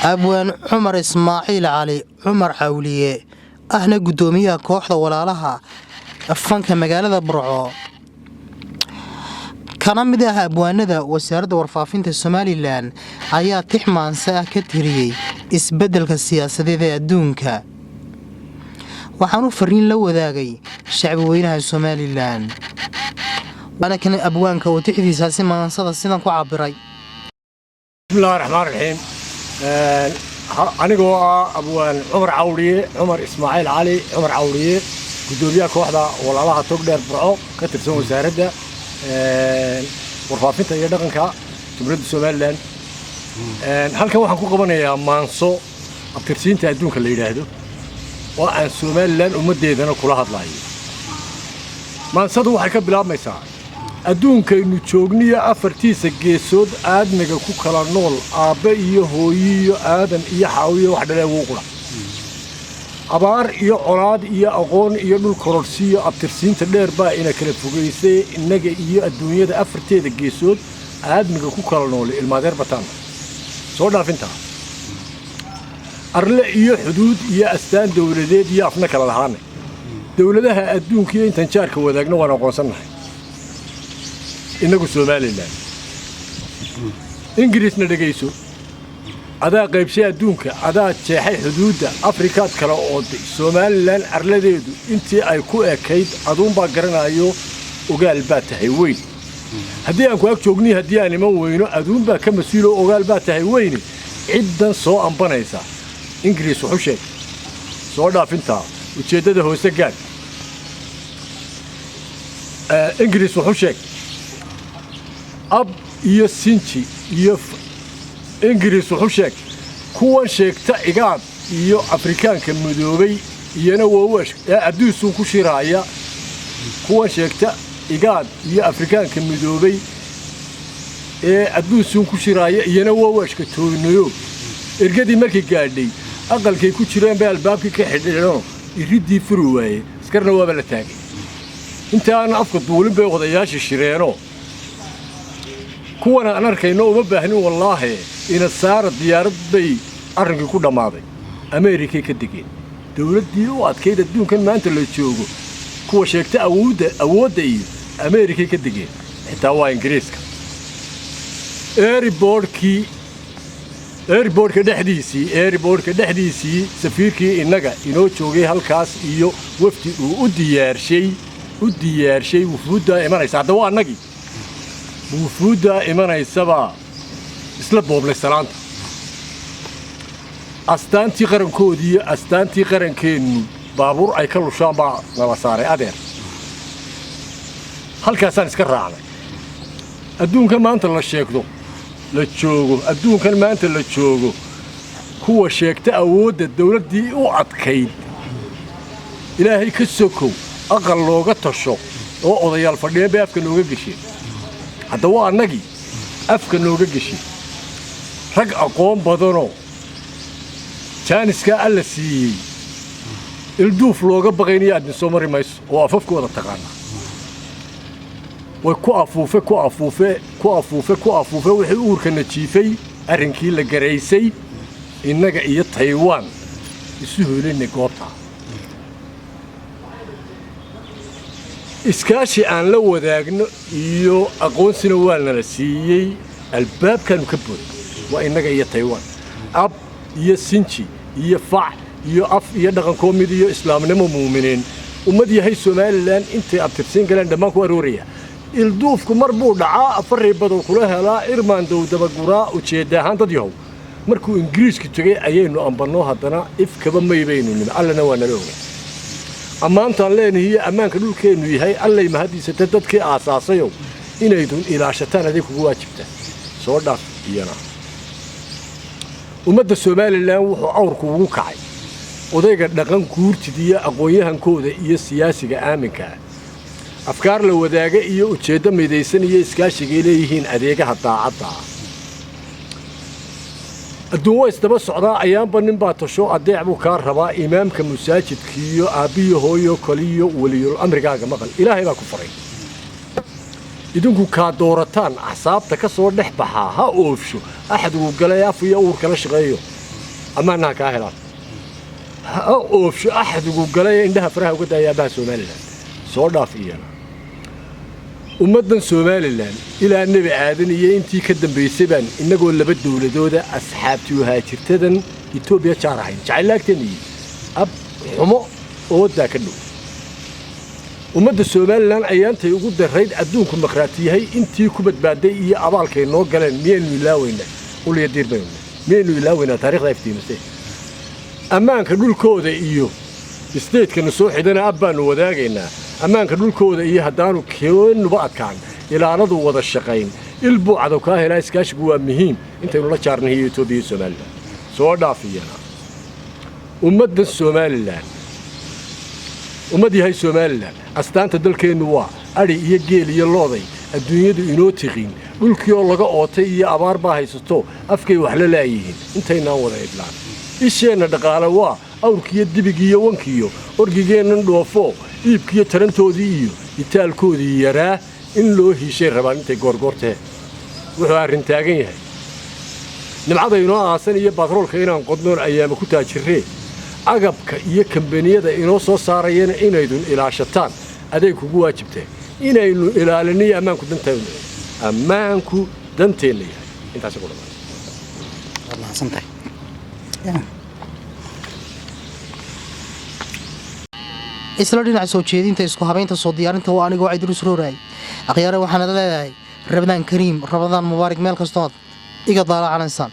Abwaan Cumar Ismaaciil Cali Cumar Cawliye, ahna guddoomiyaha kooxda Walaalaha Fanka magaalada Burco, kana mid ah abwaanada Wasaaradda Warfaafinta Somaliland, ayaa tix maanse ah ka tiriyey isbeddelka siyaasadeed ee adduunka. Waxaanu fariin la wadaagay shacbi weynaha Somaliland. Waana kan abwaanka oo tixdiisaasi maansada sidan ku cabiray. Bismillahi raxmaan raxiim. Anigoo ah abwaan Cumar Cawriye, Cumar Ismaaciil Cali Cumar Cawriye, guddoomiyaha kooxda Walaalaha Togdheer Burco, ka tirsan Wasaaradda Warfaafinta iyo Dhaqanka Jumhuuriyadda Somaliland, halkan waxaan ku qabanayaa maanso abtirsiinta adduunka la yidhaahdo oo aan Somaliland ummaddeedana kula hadlayo. Maansadu waxay ka bilaabmaysaa: adduunkaynu joogniyo afartiisa geesood aadmiga ku kala nool, aabbe iyo hooyiyo aadan iyo xaawiyo wax dhalee wuu qura. Abaar iyo colaad iyo aqoon iyo dhul kororhsiiyo abtirsiinta dheer baa ina kala fogaysay. Innaga iyo adduunyada afarteeda geesood aadmiga ku kala nool ilmaadeer bataana. Soo dhaafintaa arle iyo xuduud iyo astaan dawladeed iyo afna kala lahaanay. Dawladaha adduunkiiyo intaan jaarka wadaagna waan aqoonsannahay innagu Somaliland. Ingiriisna dhegayso, adaa qaybshay adduunka, adaa jeexay xuduudda Afrikaad kala ooday. Somaliland arladeedu intii ay ku ekayd aduunbaa garanayo, ogaal baa tahay weyn. Haddii aan ku ag joogniy, haddii aan iman weyno, aduunbaa ka mas-uuloo, ogaal baa tahay weyne. Ciddan soo ambanaysa Ingiriis wuxu sheeg. Soo dhaafintaa, ujeeddada hoose gaadh. Ingiriis wuxu sheeg, ab iyo sinji iyo Ingiriis wuxu sheeg. Kuwan sheegta Igaad iyo Afrikaanka Midoobay iyana waa adduusun ku shiraaya. Kuwan sheegta Igaad iyo Afrikaanka Midoobay ee adduunsun ku shiraaya iyana waa u ashkatoonayo. Ergadii markay gaadhay aqalkay ku jireen bay albaabkii ka xidheenoo iriddii furi waaye, askarna waaba la taagay. Intaana afka duulin bay odayaashii shireenoo kuwan aan arkayno uma baahnin wallaahe, ina saara diyaarad bay arrinkii ku dhammaaday. Ameerikay ka degeen dawladdii u adkayd adduunkan maanta la joogo. Kuwa sheegta awoodda iyo Ameerikay ka degeen, xitaa waa Ingiriiska. Airportka dhexdiisii safiirkii innaga inoo joogay halkaas iyo wafdi uu u diyaarshay wufuuddaa imanaysa. Hadda waa annagii wufuuddaa imanaysabaa isla boobnay salaanta. Astaantii qarankoodiiyo astaantii qarankeennu baabuur ay ka lushaan baa nala saaray. Adeer, halkaasaan iska raacnay. Adduunkan maanta la sheegto la joogo, adduunkan maanta la joogo, kuwa sheegta awoodda dawladdii u adkayd, Ilaahay ka sokow, aqal looga tasho oo odayaal fadhiyeen bay afka nooga gesheen. Hadda waa annagii afka nooga gesheen. Rag aqoon badanoo jaaniskaa Alla siiyey, ilduuf looga baqaynayo aadna soo mari mayso oo afafkooda taqaana, way ku afuufe, ku afuufe, ku afuufe, ku afuufe. Wixii uurkana jiifay arrinkii la garaysay, innaga iyo Taywan isu helinay goobtaa. Iskaashi aan la wadaagno iyo aqoonsina waa nala siiyey. Albaabkaanu ka bood waa innaga iyo Taywan. Ab iyo sinji iyo fac iyo af iyo dhaqankoo mid iyo islaamnimo muuminiin ummad yahay Somaliland intay abtirsiin galeen dhammaan ku arooraya. Ilduufku mar buu dhacaa, afarii badow kula helaa, irmaandow dabaguraa. Ujeedda ahaan, dad yahow, markuu Ingiriisku tegey ayaynu ambanno, haddana ifkaba may baynu nimi. Allana waa nala oga ammaantaan leenahiyo ammaanka dhulkeennu yahay. Allay mahadiisata. Dadkii aasaasayow, inaydun ilaashataan aday kugu waajibta. Soo dhaaf iyana. Ummadda Somaliland wuxuu awrku ugu kacay odayga dhaqan guurtid iyo aqoon-yahankooda iyo siyaasiga aaminka ah, afkaar la wadaaga iyo ujeeddo midaysan iyo iskaashigay leeyihiin adeegaha daacadda ah. Adduun waa isdaba socdaa, ayaanba nin baa tasho, adeec buu kaa rabaa. Imaamka masaajidkiiyo aabbiyo hooyo kaliyo weliyul amrigaaga maqal, Ilaahay baa ku faray. Idinku kaa doorataan axsaabta ka soo dhex baxaa ha oofsho axadgu galay, af iyo uur kala shaqeeyo, ammaanna ha kaa helaan. Ha oofsho axadgu galay, indhaha faraha uga daaya aabbaha Somaliland. Soo dhaaf iyana. Ummaddan Somaliland ilaa Nebi Aadan iyo intii ka dambaysay baan innagoo laba dowladooda asxaabtii haajirtadan Etoobiya jaar ahayn, jacaylaagteen iyo ab xumo oodaa ka dhow. Ummadda Somaliland ayaantay ugu darayd adduunku maqhraati yahay intii ku badbaaday iyo abaalkay noo galeen. Miyaynu ilaaweynaa? Uliya diir baynu miyaynu ilaaweynaa? Taarikhda iftiimisay ammaanka dhulkooda iyo state-kana soo xidhana ab baannu wadaagaynaa. Ammaanka dhulkooda iyo haddaanu keenuba adkaan, ilaaladu wada shaqayn, il buu cadow kaa helaa. Iskaashigu waa muhiim intaynu la jaarnay iyo Etoobiya iyo Somaliland. Soo dhaafiyana. Ummadda Somaliland, ummad yahay Somaliland, astaanta dalkeennu waa adhi iyo geel iyo looday adduunyadu inoo tiqiin. Dhulkii oo laga ootay iyo abaar baa haysato, afkay wax la laayihiin intaynaan wada idlaan. Isheenna dhaqaale waa awrkiiyo dibigiiyo wankiyo orgigeennan dhoofo, iibkiyo tarantoodii iyo itaalkoodii yaraa in loo hiishay rabaan intay goorgoortee. Wuxuu arrin taagan yahay nimcada inoo aasan iyo batroolka inaan qodnoon ayaama ku taajirree. Agabka iyo kambaniyada inoo soo saarayana inaydun ilaashataan aday kugu waajibtee. Inaynu ilaaliniyo ammaanku danteenu, ammaanku danteenna yahay. Intaasi ku dhamaan. Waad mahadsantahay. Isla dhinaca soo jeedinta, isku habaynta, soo diyaarinta waa anigoo Cidrus Rooraay. Akhyaare, waxaanad leedahay Ramadaan kariim, Ramadaan mubaarak, meel kastood iga daalacanaysaan.